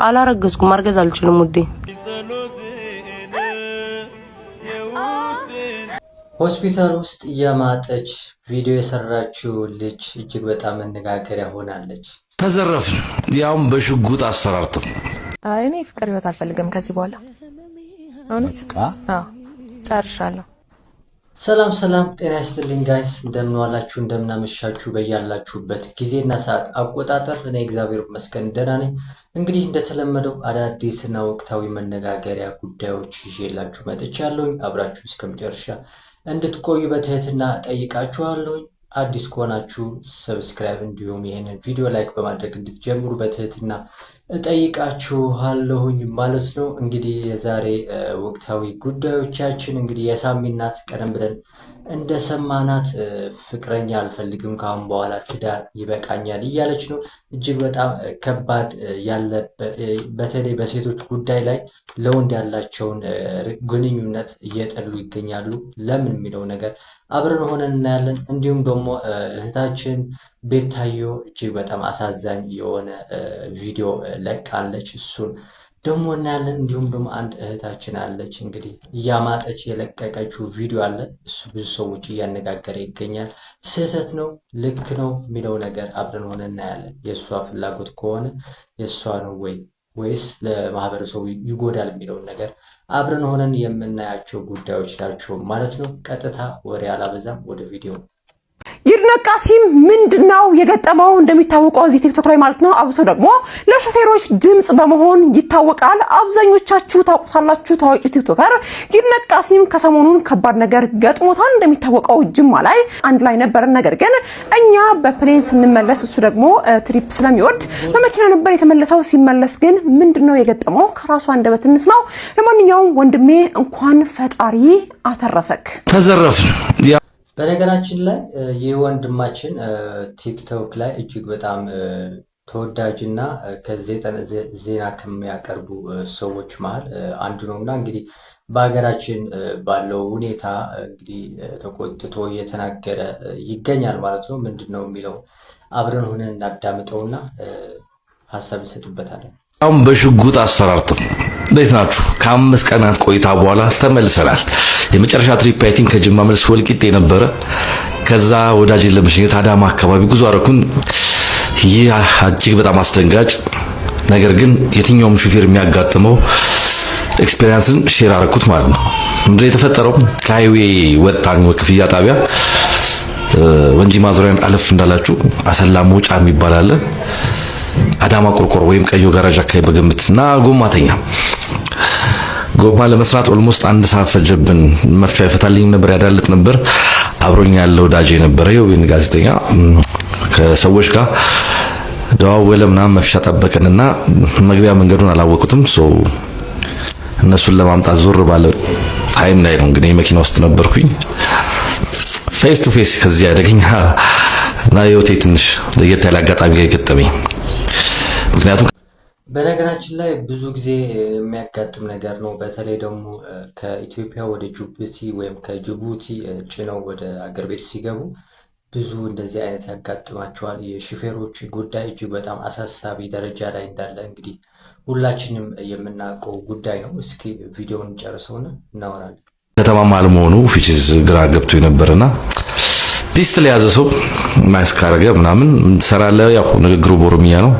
አላረገዝኩም። ማርገዝ አልችልም ውዴ። ሆስፒታል ውስጥ እያማጠች ቪዲዮ የሰራችው ልጅ እጅግ በጣም መነጋገሪያ ሆናለች። ተዘረፍን፣ ያውም በሽጉጥ አስፈራርተው። እኔ ፍቅር ህይወት አልፈልግም ከዚህ በኋላ፣ እውነት ጨርሻለሁ። ሰላም ሰላም፣ ጤና ይስጥልኝ guys፣ እንደምን ዋላችሁ፣ እንደምን አመሻችሁ በያላችሁበት ጊዜና ሰዓት አቆጣጠር። እኔ እግዚአብሔር ይመስገን ደህና ነኝ። እንግዲህ እንደተለመደው አዳዲስና ወቅታዊ መነጋገሪያ ጉዳዮች ይዤላችሁ መጥቻለሁኝ። አብራችሁ እስከ መጨረሻ እንድትቆዩ በትህትና ጠይቃችኋለሁኝ። አዲስ ከሆናችሁ subscribe እንዲሁም ይህንን ቪዲዮ like በማድረግ እንድትጀምሩ በትህትና እጠይቃችኋለሁኝ ማለት ነው። እንግዲህ የዛሬ ወቅታዊ ጉዳዮቻችን፣ እንግዲህ የሳሚ እናት ቀደም ብለን እንደሰማናት ፍቅረኛ አልፈልግም፣ ከአሁን በኋላ ትዳር ይበቃኛል እያለች ነው። እጅግ በጣም ከባድ ያለ፣ በተለይ በሴቶች ጉዳይ ላይ ለወንድ ያላቸውን ግንኙነት እየጠሉ ይገኛሉ። ለምን የሚለው ነገር አብረን ሆነን እናያለን። እንዲሁም ደግሞ እህታችን ቤታዮ እጅግ በጣም አሳዛኝ የሆነ ቪዲዮ ለቃለች። እሱን ደግሞ እናያለን። እንዲሁም ደግሞ አንድ እህታችን አለች፣ እንግዲህ እያማጠች የለቀቀችው ቪዲዮ አለ። እሱ ብዙ ሰዎች እያነጋገረ ይገኛል። ስህተት ነው፣ ልክ ነው የሚለው ነገር አብረን ሆነ እናያለን። የእሷ ፍላጎት ከሆነ የእሷ ነው ወይ ወይስ ለማህበረሰቡ ይጎዳል የሚለውን ነገር አብረን ሆነን የምናያቸው ጉዳዮች ናቸው ማለት ነው። ቀጥታ ወሬ አላበዛም፣ ወደ ቪዲዮ። ይድነቅ ቃሲም ምንድነው የገጠመው? እንደሚታወቀው እዚህ ቲክቶክ ላይ ማለት ነው፣ አብሶ ደግሞ ለሾፌሮች ድምጽ በመሆን ይታወቃል። አብዛኞቻችሁ ታውቁታላችሁ። ታዋቂው TikToker ይድነቅ ቃሲም ከሰሞኑን ከባድ ነገር ገጥሞታል። እንደሚታወቀው ጅማ ላይ አንድ ላይ ነበርን። ነገር ግን እኛ በ plane ስንመለስ እሱ ደግሞ trip ስለሚወድ በመኪና ነበር የተመለሰው። ሲመለስ ግን ምንድነው የገጠመው? ከራሱ አንደበት እንስማው። ለማንኛውም ወንድሜ እንኳን ፈጣሪ አተረፈክ። ተዘረፍን። በነገራችን ላይ ይህ ወንድማችን ቲክቶክ ላይ እጅግ በጣም ተወዳጅ እና ዜና ከሚያቀርቡ ሰዎች መሀል አንዱ ነው፣ እና እንግዲህ በሀገራችን ባለው ሁኔታ እንግዲህ ተቆጥቶ እየተናገረ ይገኛል ማለት ነው። ምንድን ነው የሚለው አብረን ሆነን እናዳምጠውና ሀሳብ እንሰጥበታለን። አሁን በሽጉጥ አስፈራርተው። እንዴት ናችሁ? ከ5 ቀናት ቆይታ በኋላ ተመልሰናል። የመጨረሻ trip I think ከጅማ መልስ ወልቂጤ ነበረ። ከዛ ወዳጅን ለመሸኘት አዳማ አካባቢ ጉዞ አደረኩን። ይህ እጅግ በጣም አስደንጋጭ ነገር ግን የትኛውም ሹፌር የሚያጋጥመው experience ን share አደረኩት ማለት ነው። ምንድን የተፈጠረው? ከ highway ወጣን፣ ክፍያ ጣቢያ ወንጂ ማዞሪያን አለፍ እንዳላችሁ አሰላ መውጫ የሚባል አለ። አዳማ ቆርቆሮ ወይም ቀዮ ጋራዥ አካባቢ በግምት እና ጎማተኛ ጎማ ለመስራት almost አንድ ሰዓት ፈጀብን። መፍቻ ይፈታልኝም ነበር፣ ያዳልጥ ነበር። አብሮኝ ያለው ወዳጅ የነበረ የወይን ጋዜጠኛ ከሰዎች ጋር ደዋወለ ምናምን፣ መፍቻ ጠበቅንና መግቢያ መንገዱን አላወቁትም። So እነሱን ለማምጣት ዞር ባለ time ላይ ነው እንግዲህ መኪና ውስጥ ነበርኩኝ። Face to face ከዚህ አደገኛ እና ህይወቴ ትንሽ ለየት ያለ አጋጣሚ ጋር የገጠመኝ፣ ምክንያቱም በነገራችን ላይ ብዙ ጊዜ የሚያጋጥም ነገር ነው። በተለይ ደግሞ ከኢትዮጵያ ወደ ጅቡቲ ወይም ከጅቡቲ ጭነው ወደ አገር ቤት ሲገቡ ብዙ እንደዚህ አይነት ያጋጥማቸዋል። የሹፌሮች ጉዳይ እጅግ በጣም አሳሳቢ ደረጃ ላይ እንዳለ እንግዲህ ሁላችንም የምናውቀው ጉዳይ ነው። እስኪ ቪዲዮውን ጨርሰውን እናወራለን። ከተማም አለመሆኑ which is ግራ ገብቶ የነበረና pistol የያዘ ሰው ማስክ አረገ ምናምን፣ ትሰራለህ? ያው ንግግሩ በኦሮምኛ ነው።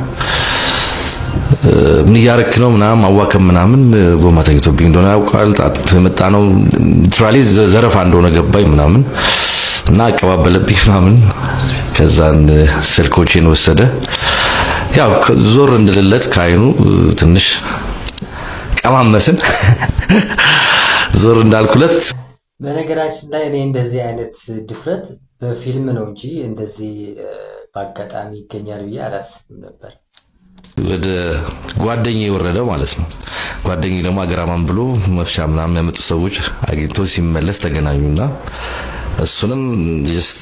ምን እያረክ ነው ምናምን፣ አዋከም ምናምን፣ ጎማ ተኝቶብኝ እንደሆነ ያውቃል። የመጣ ነው literally ዘረፋ እንደሆነ ገባኝ ምናምን እና አቀባበለብኝ ምናምን። ከዛን ስልኮቼን ወሰደ። ያው ዞር እንድልለት ከአይኑ ትንሽ ቀማመስን። ዞር እንዳልኩለት በነገራችን ላይ እኔ እንደዚህ አይነት ድፍረት በፊልም ነው እንጂ እንደዚህ በአጋጣሚ ይገኛል ብዬ አላስብም ነበር። ወደ ጓደኛዬ የወረደ ማለት ነው። ጓደኛዬ ደግሞ አገራማን ብሎ መፍቻ ምናምን ያመጡ ሰዎች አግኝቶ ሲመለስ ተገናኙና እሱንም just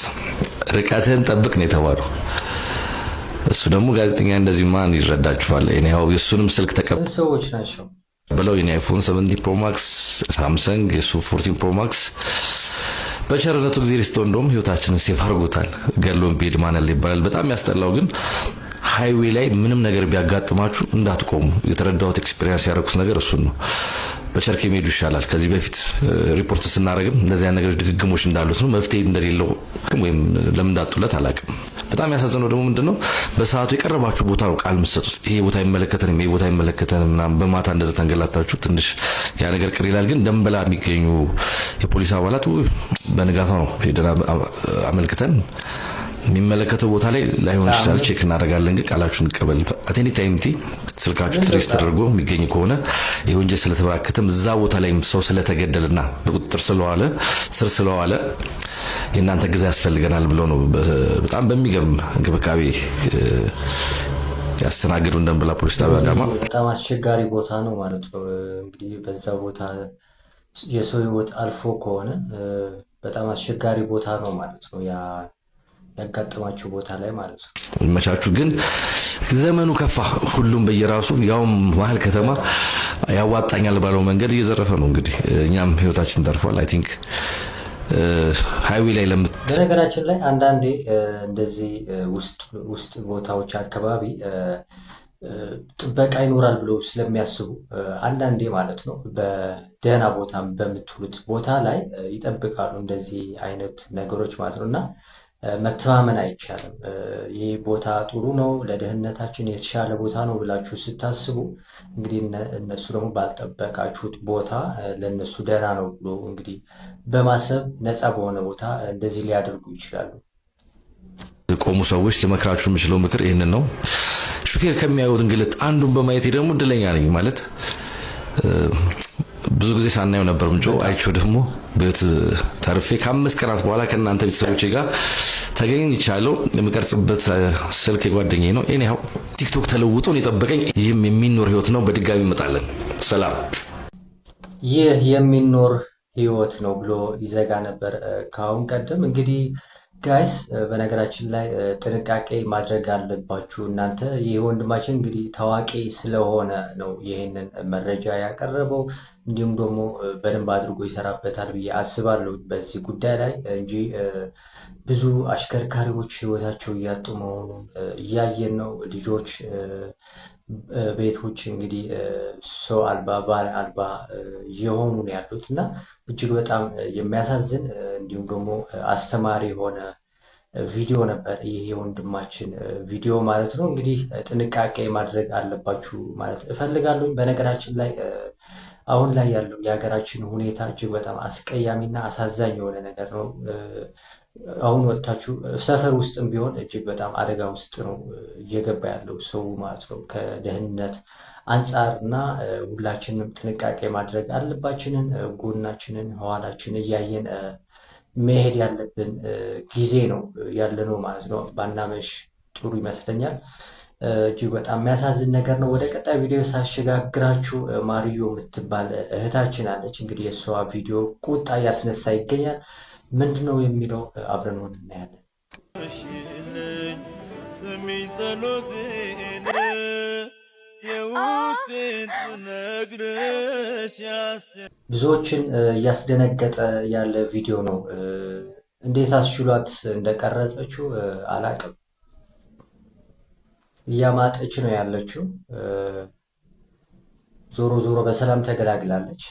ርቀትህን ጠብቅ ነው የተባለው። እሱ ደግሞ ጋዜጠኛ እንደዚህ ማን ይረዳችኋል? ያው የእሱንም ስልክ ስንት ሰዎች ናቸው? ተቀብለው የኔ iPhone 17 Pro Max Samsung፣ የሱ 14 Pro Max። በቸርነቱ ጊዜ ሪስቶ እንደውም ህይወታችንን save አድርጎታል። ገሎን ቢሄድ ማን ያለ ይባላል። በጣም ያስጠላው ግን Highway ላይ ምንም ነገር ቢያጋጥማችሁ እንዳትቆሙ። የተረዳሁት experience ያደረኩት ነገር እሱን ነው። በቸርኬ መሄዱ ይሻላል። ከዚህ በፊት ሪፖርት ስናደርግም እንደዚህ አይነት ነገሮች ድግግሞች እንዳሉት ነው። መፍትሄ እንደሌለው ወይም ለምን እንዳጡለት አላውቅም። በጣም ያሳዘነው ደግሞ ምንድነው በሰዓቱ የቀረባችሁ ቦታ ነው ቃል የምትሰጡት። ይሄ ቦታ አይመለከተንም፣ ይሄ ቦታ አይመለከተንም ምናምን። በማታ እንደዛ ተንገላታችሁ ትንሽ ያ ነገር ቅር ይላል። ግን ደንበላ የሚገኙ የፖሊስ አባላት በንጋታው ነው ሄደን አመልክተን የሚመለከተው ቦታ ላይ ላይሆን ይችላል፣ check እናደርጋለን። ግን ቃላችሁን እንቀበል። At any time ስልካችሁ trace ተደርጎ የሚገኝ ከሆነ የወንጀል ስለተበራከተም እዛ ቦታ ላይ ሰው ስለተገደለና በቁጥጥር ስለዋለ ስር ስለዋለ የእናንተ እገዛ ያስፈልገናል ብለው ነው በጣም በሚገርም እንክብካቤ ያስተናገዱ ደንበላ ፖሊስ ጣቢያ አዳማ። በጣም አስቸጋሪ ቦታ ነው ማለት ነው። እንግዲህ በዛ ቦታ የሰው ሕይወት አልፎ ከሆነ በጣም አስቸጋሪ ቦታ ነው ማለት ነው። ያ ያጋጠማቸው ቦታ ላይ ማለት ነው። ይመቻችሁ። ግን ዘመኑ ከፋ። ሁሉም በየራሱ ያውም መሀል ከተማ ያዋጣኛል ባለው መንገድ እየዘረፈ ነው። እንግዲህ እኛም ህይወታችን ተርፏል። I think highway ላይ ለምት በነገራችን ላይ አንዳንዴ እንደዚህ ውስጥ ውስጥ ቦታዎች አካባቢ ጥበቃ ይኖራል ብለው ስለሚያስቡ አንዳንዴ ማለት ነው በደህና ቦታ በምትሉት ቦታ ላይ ይጠብቃሉ እንደዚህ አይነት ነገሮች ማለት ነው እና መተማመን አይቻልም። ይህ ቦታ ጥሩ ነው፣ ለደህንነታችን የተሻለ ቦታ ነው ብላችሁ ስታስቡ እንግዲህ እነሱ ደግሞ ባልጠበቃችሁት ቦታ ለእነሱ ደህና ነው ብሎ እንግዲህ በማሰብ ነፃ በሆነ ቦታ እንደዚህ ሊያደርጉ ይችላሉ። ቆሙ ሰዎች ልመክራችሁ የምችለው ምክር ይህንን ነው። ሹፌር ከሚያዩት እንግልት አንዱን በማየቴ ደግሞ እድለኛ ነኝ ማለት ብዙ ጊዜ ሳናየው ነበር ምንጮ አይቼው ደግሞ ቤት ተርፌ ከ5 ቀናት በኋላ ከእናንተ ቤተሰቦቼ ጋር ተገኝቻለሁ። የምቀርጽበት ስልክ የጓደኛዬ ነው። Anyhow ቲክቶክ ተለውጦ ነው የጠበቀኝ። ይህም የሚኖር ህይወት ነው። በድጋሚ እንመጣለን። ሰላም። ይህ የሚኖር ህይወት ነው ብሎ ይዘጋ ነበር ከአሁን ቀደም። እንግዲህ guys፣ በነገራችን ላይ ጥንቃቄ ማድረግ አለባችሁ እናንተ። ይህ ወንድማችን እንግዲህ ታዋቂ ስለሆነ ነው ይህንን መረጃ ያቀረበው። እንዲሁም ደግሞ በደንብ አድርጎ ይሰራበታል ብዬ አስባለሁ በዚህ ጉዳይ ላይ እንጂ ብዙ አሽከርካሪዎች ህይወታቸው እያጡ መሆኑን እያየን ነው። ልጆች፣ ቤቶች እንግዲህ ሰው አልባ ባል አልባ እየሆኑ ነው ያሉት እና እጅግ በጣም የሚያሳዝን እንዲሁም ደግሞ አስተማሪ የሆነ ቪዲዮ ነበር ይህ የወንድማችን ቪዲዮ ማለት ነው። እንግዲህ ጥንቃቄ ማድረግ አለባችሁ ማለት እፈልጋለሁ። በነገራችን ላይ አሁን ላይ ያለው የሀገራችን ሁኔታ እጅግ በጣም አስቀያሚና አሳዛኝ የሆነ ነገር ነው። አሁን ወጥታችሁ ሰፈር ውስጥም ቢሆን እጅግ በጣም አደጋ ውስጥ ነው እየገባ ያለው ሰው ማለት ነው። ከደህንነት አንጻር እና ሁላችንም ጥንቃቄ ማድረግ አለባችንን ጎናችንን ኋላችን እያየን መሄድ ያለብን ጊዜ ነው ያለነው ማለት ነው። ባናመሽ ጥሩ ይመስለኛል። እጅግ በጣም የሚያሳዝን ነገር ነው። ወደ ቀጣይ ቪዲዮ ሳሸጋግራችሁ ማርዮ የምትባል እህታችን አለች። እንግዲህ የእሷ ቪዲዮ ቁጣ እያስነሳ ይገኛል። ምንድነው የሚለው አብረን ሆን እናያለን። ስሚኝ ጸሎቴን የውስጤን ስነግርሽ። ብዙዎችን እያስደነገጠ ያለ ቪዲዮ ነው። እንዴት አስችሏት እንደቀረጸችው አላቅም። እያማጠች ነው ያለችው። ዞሮ ዞሮ በሰላም ተገላግላለች።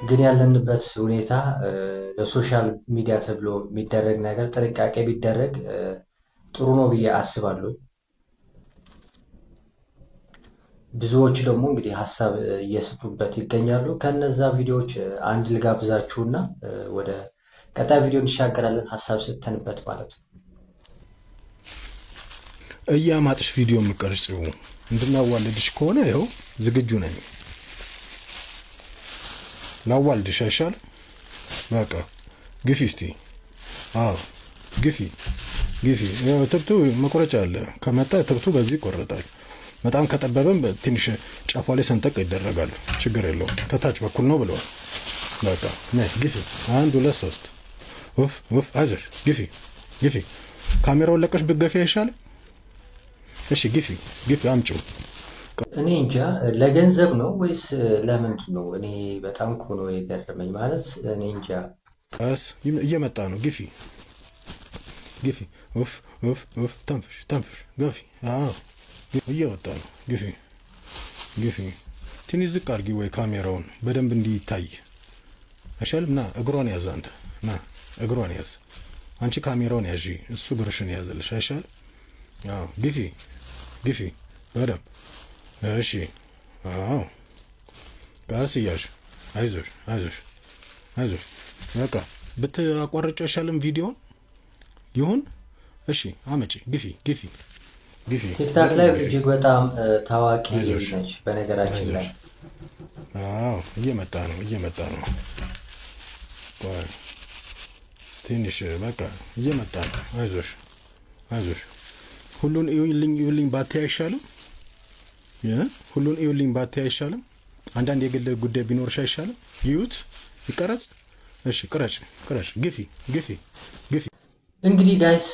ግን ያለንበት ሁኔታ ለ social media ተብሎ የሚደረግ ነገር ጥንቃቄ ቢደረግ ጥሩ ነው ብዬ አስባለሁ። ብዙዎች ደግሞ እንግዲህ ሀሳብ እየሰጡበት ይገኛሉ። ከነዛ ቪዲዮዎች አንድ ልጋብዛችሁና ወደ ቀጣይ ቪዲዮ እንሻገራለን፣ ሀሳብ ሰጥተንበት ማለት ነው። እያማጥሽ ቪዲዮ የምቀርጽው እንድናዋልድሽ ከሆነ ይኸው ዝግጁ ነኝ። ላዋልድሽ አይሻልም? በቃ ግፊ እስቲ። አዎ ግፊ ግፊ። ትብቱ መቁረጫ አለ። ከመጣ ትብቱ በዚህ ይቆረጣል። በጣም ከጠበበም ትንሽ ጫፏ ላይ ሰንጠቅ ይደረጋል። ችግር የለውም። ከታች በኩል ነው ብለዋል። በቃ ነይ ግፊ። አንድ፣ ሁለት፣ ሶስት። ኡፍ ኡፍ፣ አይዞሽ፣ ግፊ ግፊ። ካሜራውን ለቀሽ ብትገፊ አይሻልም? እሺ ግፊ ግፊ፣ አምጪው። እኔ እንጃ ለገንዘብ ነው ወይስ ለምንድን ነው? እኔ በጣም እኮ ነው የገረመኝ። ማለት እኔ እንጃ። ቀስ፣ እየመጣ ነው። ግፊ። ግፊ። ኡፍ ኡፍ ኡፍ። ተንፍሽ ተንፍሽ፣ ገፊ። አዎ እየወጣ ነው። ግፊ ግፊ። ትንሽ ዝቅ አድርጊ ወይ ካሜራውን በደንብ እንዲታይ አይሻልም? ና እግሯን ያዝ አንተ፣ ና እግሯን ያዝ። አንቺ ካሜራውን ያዢ፣ እሱ እግርሽን ያዘልሽ አይሻልም? አዎ ግፊ ግፊ በደንብ እሺ። አዎ ቀስ እያልሽ አይዞሽ አይዞሽ አይዞሽ። በቃ ብታቋርጪው አይሻልም? ቪዲዮን ይሁን። እሺ አመጪ። ግፊ ግፊ ግፊ። ቲክታክ ላይ እጅግ በጣም ታዋቂ አይዞሽ ነች። በነገራችን ላይ አዎ እየመጣ ነው እየመጣ ነው። ቆይ ትንሽ በቃ እየመጣ ነው። አይዞሽ አይዞሽ። ሁሉን እዩልኝ እዩልኝ ባትይ አይሻልም? ሁሉን እዩልኝ ባትይ አይሻልም? አንዳንድ የግል ጉዳይ ቢኖርሽ አይሻልም? ይዩት፣ ይቀረጽ። እሺ ቅረጭ ቅረጭ። ግፊ ግፊ ግፊ። እንግዲህ guys፣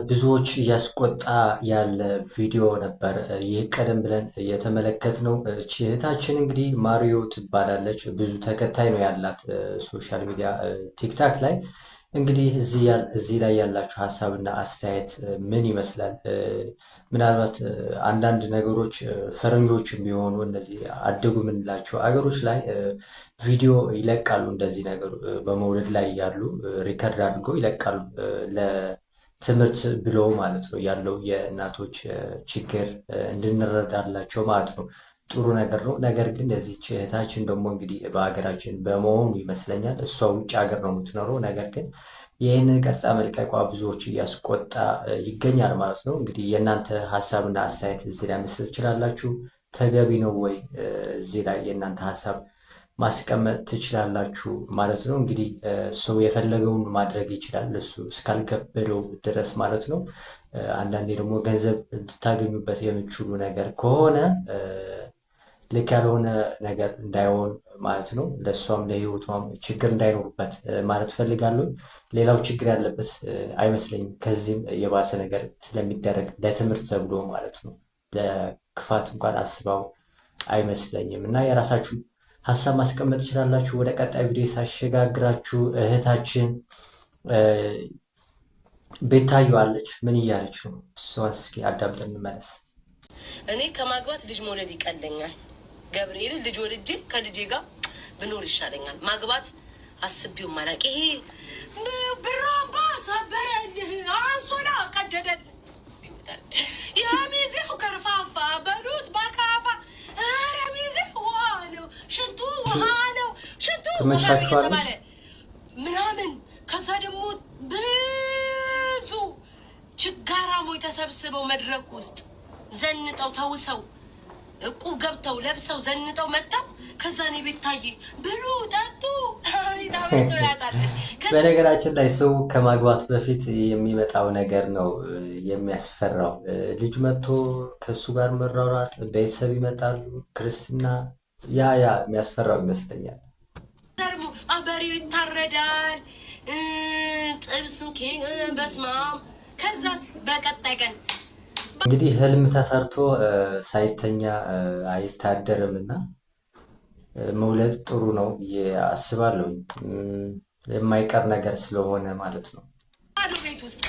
ብዙዎች እያስቆጣ ያለ ቪዲዮ ነበር። ይህ ቀደም ብለን የተመለከትነው። እቺ እህታችን እንግዲህ ማሪዮ ትባላለች። ብዙ ተከታይ ነው ያላት social media ቲክታክ ላይ። እንግዲህ እዚህ ላይ ያላችሁ ሀሳብና አስተያየት ምን ይመስላል? ምናልባት አንዳንድ ነገሮች ፈረንጆችም ቢሆኑ እነዚህ አደጉ የምንላቸው አገሮች ላይ ቪዲዮ ይለቃሉ። እንደዚህ ነገሩ በመውለድ ላይ ያሉ record አድርገው ይለቃሉ ለትምህርት ብሎ ማለት ነው፣ ያለው የእናቶች ችግር እንድንረዳላቸው ማለት ነው። ጥሩ ነገር ነው። ነገር ግን እዚች እህታችን ደግሞ እንግዲህ በሀገራችን በመሆኑ ይመስለኛል፣ እሷ ውጭ ሀገር ነው የምትኖረው። ነገር ግን ይህንን ቀርጻ መልቀቋ ብዙዎች እያስቆጣ ይገኛል ማለት ነው። እንግዲህ የእናንተ ሀሳብና አስተያየት እዚህ ላይ መስጠት ትችላላችሁ። ተገቢ ነው ወይ? እዚህ ላይ የእናንተ ሀሳብ ማስቀመጥ ትችላላችሁ ማለት ነው። እንግዲህ ሰው የፈለገውን ማድረግ ይችላል እሱ እስካልከበደው ድረስ ማለት ነው። አንዳንዴ ደግሞ ገንዘብ ልታገኙበት የምችሉ ነገር ከሆነ ልክ ያልሆነ ነገር እንዳይሆን ማለት ነው። ለእሷም ለህይወቷም ችግር እንዳይኖርበት ማለት ፈልጋለሁ። ሌላው ችግር ያለበት አይመስለኝም። ከዚህም የባሰ ነገር ስለሚደረግ ለትምህርት ተብሎ ማለት ነው። ለክፋት እንኳን አስባው አይመስለኝም። እና የራሳችሁ ሀሳብ ማስቀመጥ ትችላላችሁ። ወደ ቀጣይ ቪዲዮ ሳሸጋግራችሁ እህታችን ቤታዮ አለች። ምን እያለች ነው? እሷ እስኪ አዳምጠን እንመለስ። እኔ ከማግባት ልጅ መውለድ ይቀለኛል። ገብርኤል፣ ልጅ ወልጄ ከልጄ ጋር ብኖር ይሻለኛል። ማግባት አስቤው አላውቅ። ይሄ ብራምባ ሰበረ፣ አንሶላ ቀደደ፣ የሚዜው ከርፋፋ በሉት በካፋ፣ ኧረ ሚዜው ውሃ ነው፣ ሽንቱ ውሃ ነው፣ ሽንቱ ውሃ ነው እየተባለ ምናምን፣ ከዛ ደግሞ ብዙ ችጋራሞች ተሰብስበው መድረክ ውስጥ ዘንጠው ተውሰው እቁብ ገብተው ለብሰው ዘንጠው መጥተው፣ ከዛ እኔ ቤት ታዬ ብሉ ጠጡ ያጣለች። በነገራችን ላይ ሰው ከማግባት በፊት የሚመጣው ነገር ነው የሚያስፈራው። ልጅ መጥቶ ከእሱ ጋር መሯሯጥ፣ ቤተሰብ ይመጣሉ፣ ክርስትና፣ ያ ያ የሚያስፈራው ይመስለኛል። ደግሞ በሬው ይታረዳል፣ ጥብስ፣ በስማም። ከዛስ በቀጣይ ቀን እንግዲህ ህልም ተፈርቶ ሳይተኛ አይታደርም እና መውለድ ጥሩ ነው ብዬ አስባለሁ። የማይቀር ነገር ስለሆነ ማለት ነው። ባዶ ቤት ውስጥ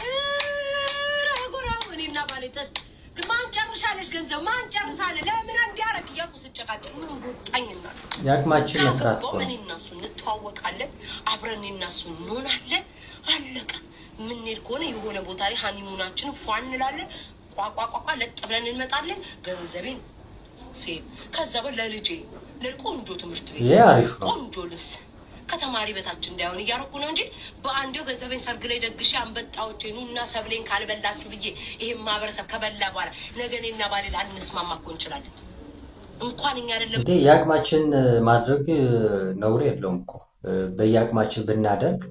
ጎራው እኔና ባሌ ማን ጨርሻለች፣ ገንዘብ ማን ጨርሳለ፣ ለምን እንዲያረግ እያልኩ ስጨቃጨቅ ምን ቦጣኝ እናት። የአቅማችን መስራት እኮ ነው። እኔ እና እሱ እንተዋወቃለን፣ አብረን እኔ እና እሱ እንሆናለን። አለቀ። የምንሄድ ከሆነ የሆነ ቦታ ላይ honeymoon ኣችን ፏ እንላለን። ቋቋቋቋ ለጥ ብለን እንመጣለን። ገንዘቤን save፣ ከዛ በ ለልጄ ለቆንጆ ትምህርት ቤት ይሄ አሪፍ ነው። ቆንጆ ልብስ፣ ከተማሪ በታች እንዳይሆን እያደረኩ ነው እንጂ በአንዴው ገንዘቤን ሰርግ ላይ ደግሼ አንበጣዎቼ ኑና ሰብሌን ካልበላችሁ ብዬ ይሄን ማህበረሰብ ከበላ በኋላ ነገ እኔና ባሌ ላንስማማ እኮ እንችላለን። እንኳን እኛ አይደለም እንዴ፣ የአቅማችን ማድረግ ነውር የለውም እኮ። በየአቅማችን ብናደርግ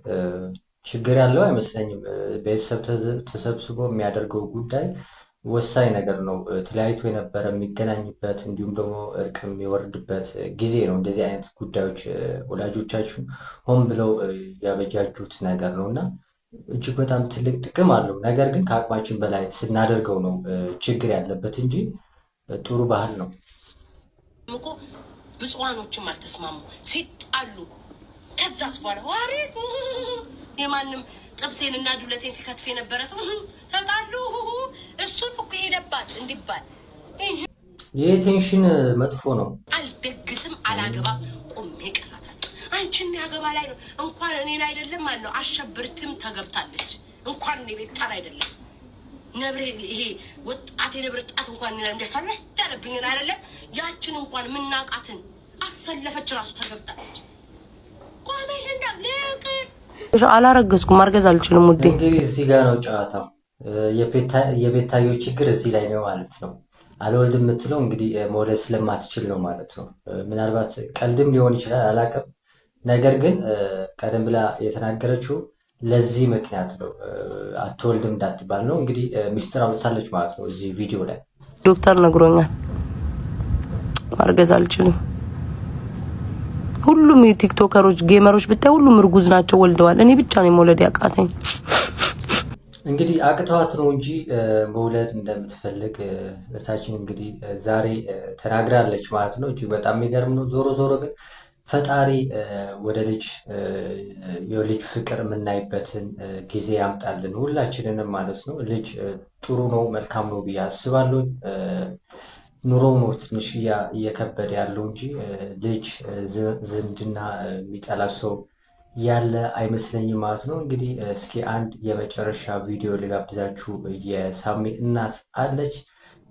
ችግር ያለው አይመስለኝም። ቤተሰብ ተሰብስቦ የሚያደርገው ጉዳይ ወሳኝ ነገር ነው። ተለያይቶ የነበረ የሚገናኝበት እንዲሁም ደግሞ እርቅ የሚወርድበት ጊዜ ነው። እንደዚህ አይነት ጉዳዮች ወላጆቻችን ሆን ብለው ያበጃጁት ነገር ነው እና እጅግ በጣም ትልቅ ጥቅም አለው። ነገር ግን ከአቅማችን በላይ ስናደርገው ነው ችግር ያለበት እንጂ ጥሩ ባህል ነው። እኮ ብፁዓኖችም አልተስማሙ ሲጣሉ፣ ከዛስ በኋላ ዋሬ የማንም ጥብሴን እና ዱለቴን ሲከትፍ የነበረ ሰው ተጣሉ፣ እሱን እኮ ሄደባት እንዲባል። ይህ tension መጥፎ ነው። አልደግስም፣ አላገባም፣ ቆሜ ቀራታል። አንቺን ያገባ ላይ ነው እንኳን እኔን አይደለም ማለት ነው። አሸብርትም ተገብታለች። እንኳን እኔ ቤታን አይደለም ነብሬ ይሄ ወጣት የነብር ጣት እንኳን እንደፈለህ ያለብኝን አይደለም ያችን እንኳን ምናቃትን አሰለፈች ራሱ ተገብታለች። ቆመሽ እንዳልቅ አላረገዝኩም፣ ማርገዝ አልችልም ውዴ። እንግዲህ እዚህ ጋር ነው ጨዋታው። የቤታዮ ችግር እዚህ ላይ ነው ማለት ነው። አልወልድ የምትለው እንግዲህ መውለድ ስለማትችል ነው ማለት ነው። ምናልባት ቀልድም ሊሆን ይችላል አላቅም። ነገር ግን ቀደም ብላ የተናገረችው ለዚህ ምክንያት ነው፣ አትወልድም እንዳትባል ነው። እንግዲህ ሚስጥር አውጥታለች ማለት ነው እዚህ ቪዲዮ ላይ። ዶክተር ነግሮኛል፣ ማርገዝ አልችልም። ሁሉም ቲክቶከሮች፣ ጌመሮች ብታይ ሁሉም እርጉዝ ናቸው፣ ወልደዋል። እኔ ብቻ ነው መውለድ ያቃተኝ። እንግዲህ አቅተዋት ነው እንጂ መውለድ እንደምትፈልግ እህታችን እንግዲህ ዛሬ ተናግራለች ማለት ነው። እጅግ በጣም የሚገርም ነው። ዞሮ ዞሮ ግን ፈጣሪ ወደ ልጅ የልጅ ፍቅር የምናይበትን ጊዜ ያምጣልን ሁላችንንም ማለት ነው። ልጅ ጥሩ ነው፣ መልካም ነው ብዬ አስባለሁ። ኑሮው ነው ትንሽ እየከበደ ያለው እንጂ ልጅ ዝምድና የሚጠላ ሰው ያለ አይመስለኝም ማለት ነው። እንግዲህ እስኪ አንድ የመጨረሻ ቪዲዮ ልጋብዛችሁ። የሳሚ እናት አለች።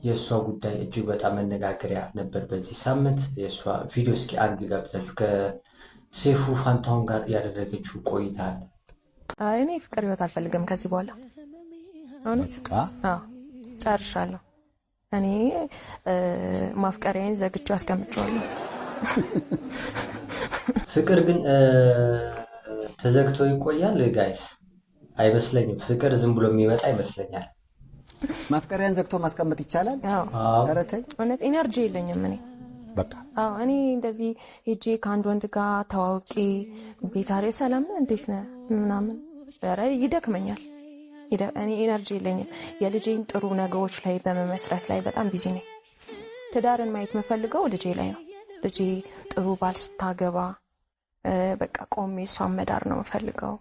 የእሷ ጉዳይ እጅግ በጣም መነጋገሪያ ነበር በዚህ ሳምንት። የእሷ ቪዲዮ እስኪ አንድ ልጋብዛችሁ። ከሴፉ ፋንታሁን ጋር ያደረገችው ቆይታ አለ። እኔ ፍቅር ህይወት አልፈልግም ከዚህ በኋላ እውነት ጨርሻለሁ። እኔ ማፍቀሪያዬን ዘግቼው አስቀምጬዋለሁ። ፍቅር ግን ተዘግቶ ይቆያል guys? አይመስለኝም። ፍቅር ዝም ብሎ የሚመጣ ይመስለኛል። ማፍቀሪያን ዘግቶ ማስቀመጥ ይቻላል? ኧረ ተይ፣ እውነት energy የለኝም እኔ በቃ። አዎ፣ እኔ እንደዚህ ሄጄ ከአንድ ወንድ ጋር ተዋውቄ ቤታሬ ሰላም ነህ እንዴት ነህ ምናምን፣ ኧረ ይደክመኛል። እኔ energy የለኝም። የልጄን ጥሩ ነገሮች ላይ በመመስረት ላይ በጣም busy ነኝ። ትዳርን ማየት የምፈልገው ልጄ ላይ ነው። ልጄ ጥሩ ባል ስታገባ በቃ ቆሜ እሷን መዳር ነው የምፈልገው።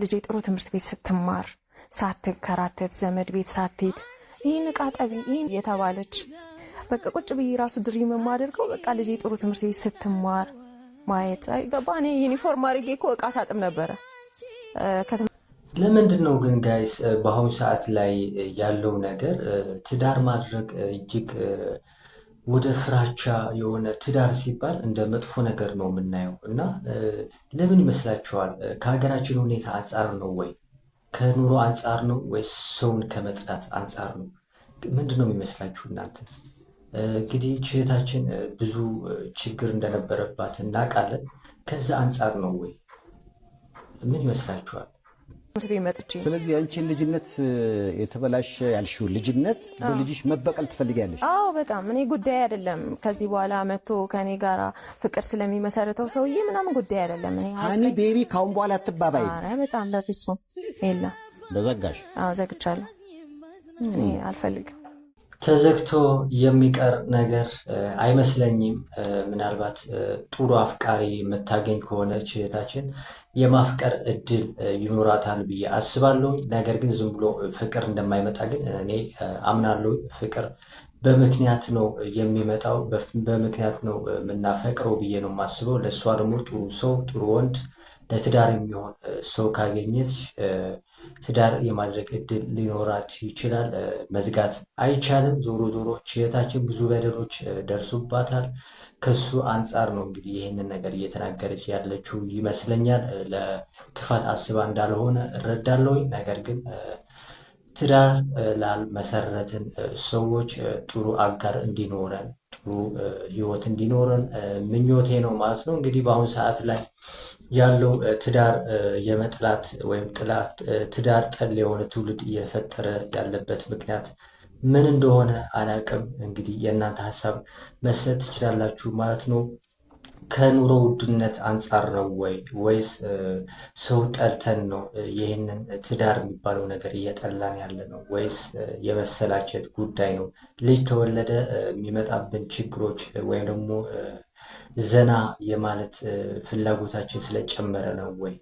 ልጄ ጥሩ ትምህርት ቤት ስትማር፣ ሳትከራተት፣ ዘመድ ቤት ሳትሄድ፣ ይህን ዕቃ ጠቢ ይህን የተባለች፣ በቃ ቁጭ ብዬ ራሱ dream የማደርገው በቃ ልጄ ጥሩ ትምህርት ቤት ስትማር ማየት። አይገባ እኔ ዩኒፎርም አድርጌ እኮ ዕቃ ሳጥብ ነበረ። ለምንድን ነው ግን guys በአሁኑ ሰዓት ላይ ያለው ነገር ትዳር ማድረግ እጅግ ወደ ፍራቻ የሆነ፣ ትዳር ሲባል እንደ መጥፎ ነገር ነው የምናየው እና ለምን ይመስላችኋል? ከሀገራችን ሁኔታ አንጻር ነው ወይ ከኑሮ አንጻር ነው ወይስ ሰውን ከመጥላት አንጻር ነው? ምንድን ነው የሚመስላችሁ እናንተ? እንግዲህ እህታችን ብዙ ችግር እንደነበረባት እናውቃለን። ከዛ አንጻር ነው ወይ? ምን ይመስላችኋል? ትምህርት ቤት መጥቼ ስለዚህ የአንቺን ልጅነት፣ የተበላሸ ያልሽው ልጅነት በልጅሽ መበቀል ትፈልጊያለሽ? አዎ በጣም። እኔ ጉዳይ አይደለም። ከዚህ በኋላ መጥቶ ከኔ ጋራ ፍቅር ስለሚመሰርተው ሰውዬ ምናምን ጉዳይ አይደለም። እኔ Honey, baby ካሁን በኋላ አትባባይ። ኧረ በጣም በፍጹም የለም። በዘጋሽ? አዎ ዘግቻለሁ። እኔ አልፈልግም። ተዘግቶ የሚቀር ነገር አይመስለኝም። ምናልባት ጥሩ አፍቃሪ የምታገኝ ከሆነች እህታችን የማፍቀር እድል ይኖራታል ብዬ አስባለሁ። ነገር ግን ዝም ብሎ ፍቅር እንደማይመጣ ግን እኔ አምናለሁ። ፍቅር በምክንያት ነው የሚመጣው፣ በምክንያት ነው የምናፈቅረው ብዬ ነው የማስበው። ለእሷ ደግሞ ጥሩ ሰው፣ ጥሩ ወንድ፣ ለትዳር የሚሆን ሰው ካገኘች ትዳር የማድረግ እድል ሊኖራት ይችላል። መዝጋት አይቻልም። ዞሮ ዞሮ እህታችን ብዙ በደሎች ደርሶባታል። ከሱ አንጻር ነው እንግዲህ ይህንን ነገር እየተናገረች ያለችው ይመስለኛል። ለክፋት አስባ እንዳልሆነ እረዳለሁኝ። ነገር ግን ትዳር ላልመሰረትን ሰዎች ጥሩ አጋር እንዲኖረን፣ ጥሩ ህይወት እንዲኖረን ምኞቴ ነው ማለት ነው። እንግዲህ በአሁኑ ሰዓት ላይ ያለው ትዳር የመጥላት ወይም ትዳር ጠል የሆነ ትውልድ እየተፈጠረ ያለበት ምክንያት ምን እንደሆነ አላቅም። እንግዲህ የእናንተ ሀሳብ መስጠት ትችላላችሁ ማለት ነው። ከኑሮ ውድነት አንጻር ነው ወይ ወይስ ሰው ጠልተን ነው ይህንን ትዳር የሚባለው ነገር እየጠላን ያለ ነው ወይስ የመሰላቸት ጉዳይ ነው? ልጅ ተወለደ የሚመጣብን ችግሮች ወይም ደግሞ ዘና የማለት ፍላጎታችን ስለጨመረ ነው ወይ?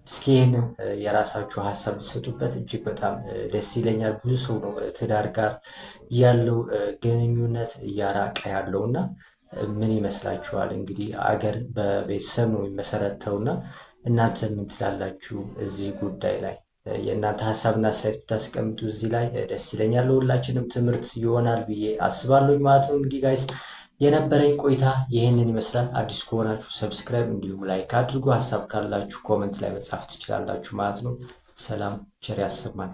እስኪ ይህንን የራሳችሁ ሀሳብ ብትሰጡበት እጅግ በጣም ደስ ይለኛል። ብዙ ሰው ነው ትዳር ጋር ያለው ግንኙነት እያራቀ ያለው እና ምን ይመስላችኋል? እንግዲህ አገር በቤተሰብ ነው የሚመሰረተውና እናንተ ምን ትላላችሁ እዚህ ጉዳይ ላይ? የእናንተ ሀሳብና አስተያየት ብታስቀምጡ እዚህ ላይ ደስ ይለኛል። ለሁላችንም ትምህርት ይሆናል ብዬ አስባለሁኝ ማለት ነው። እንግዲህ guys የነበረኝ ቆይታ ይህንን ይመስላል። አዲስ ከሆናችሁ subscribe እንዲሁም like አድርጉ። ሀሳብ ካላችሁ comment ላይ መጻፍ ትችላላችሁ ማለት ነው። ሰላም፣ ቸር ያሰማን።